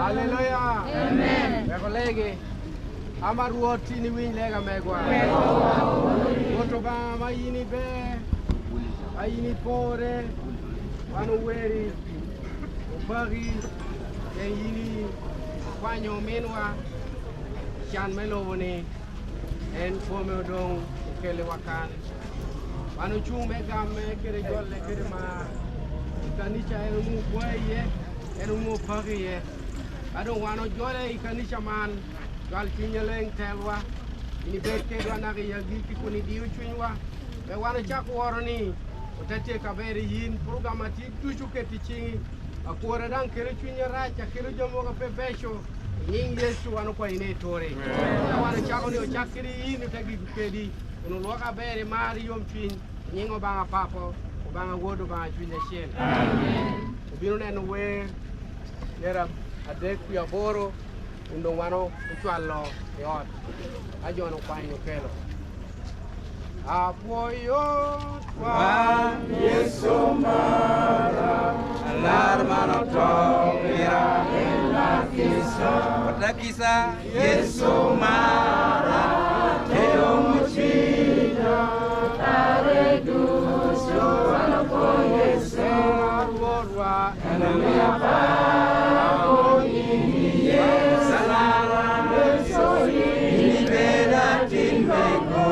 Aleluya. Wek olegi. Ama Rwot in iwiny lega megwa. Rwot Obanga ma in iber, ma in ipore, wan oweri, opaki, pien in ikwanyo ominwa i can me lobo-ni, en kome odong okeliwa kan. Wan ocung me gamme kede jolle kede mar. I kanica en onongo kwo iye, en onongo pako iye. Ka dong wan ojole i kanica man, cwal Cwiny Maleng telwa, in ibed kedwa naka i agikki kun idiyo cwinywa. Wek wan ocak woro ni ote tye ka ber i in, program ma tye ducu ket i cingi. Akwora dang kelo cwiny marac, akelo jami mogo pe beco. I nying Yecu wan okwayi ni ituri. Ka wan ocako ni ocak kede in, ote giko kedi, kun olwoka aber i mar i yomcwiny, i nying Obanga Papo, Obanga Wod, Obanga Cwiny Acel. Obino neno wer 38 kun dong wan ocwalo i ot ka jo-ni okwanyo okelo. Apwoyo twal Yecu mara, alar man oto pira. Otakisa Yecu mara, teo mucinya. Kare ducu wan opwo Yecu. Rwotwa. En omiya pako nyingi Yecu. Alara Yecu in ibed atin mego.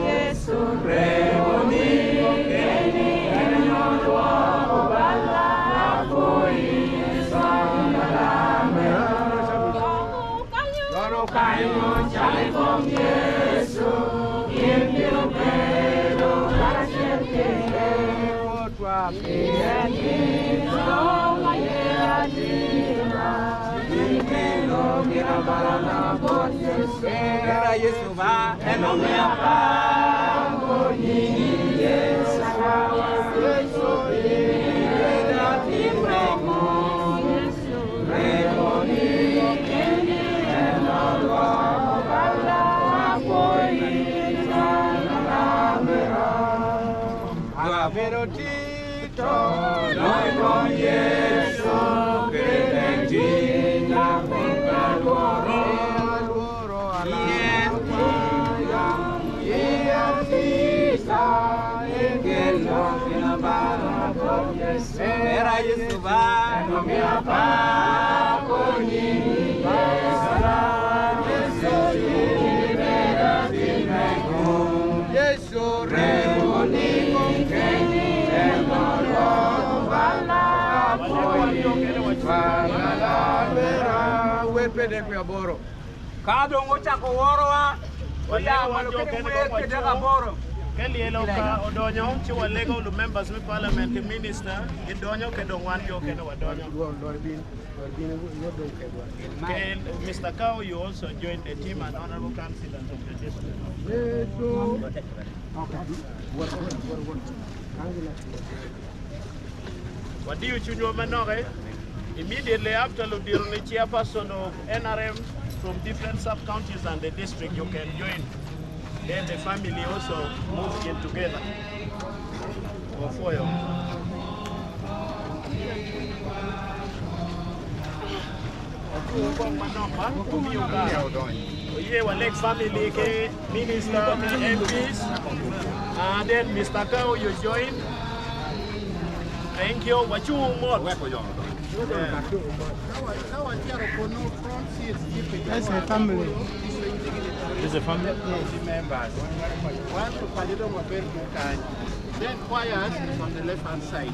Yecu Remoni keni en olwoko balla apwoyi Yecu alamera. Jono kanyo Cal i kom Yecu, gin bino bedo kacel kwede. Rwotwa. Pien in dong aye atima, Gikelo ginabalana bot Yecu. Era Yecu ba en omiya pako nyingi Yecu. Yecu Ibed atin mego. Remoni keni en olwoko balla apwoyi Yecu alamera. Abedo tito Noi kom Yecu kede cwinya kun pe alworo. Alworo Pien Iatisa Ekelo ginabala bot Yecu. Era Yecu ba en omiya pako nyingi Yecu. Yecu ibed atin mego. Yecu Remoni Keni en olwoko balla apwoyi Alamera wer pede kwe aboro. Ka dong ocako worowa, oya malo kede wer kede aboro. Ke lyelo ka odonyo ci walego lu members me parliament ki minister gidonyo ke dong wan jo kene wadonyo. Lor bin, lor bin wod dong kedwa. Ke Mr. Kao you also join the team and honorable councillors of the district. Yecu. Wot, wot, wot, wot. Angela. Wadiyo cwinywa manok eh. Immediately after Ludiro ni chairperson of NRM from different sub-counties and the district, you can join. Then the family also move in together. Ofoyo. Oye Walek family ke minister ke MPs. And then Mr. Kao you join. Thank you. Wachung mot. That's a family. This is a family. Members. Then choirs is on the left hand side.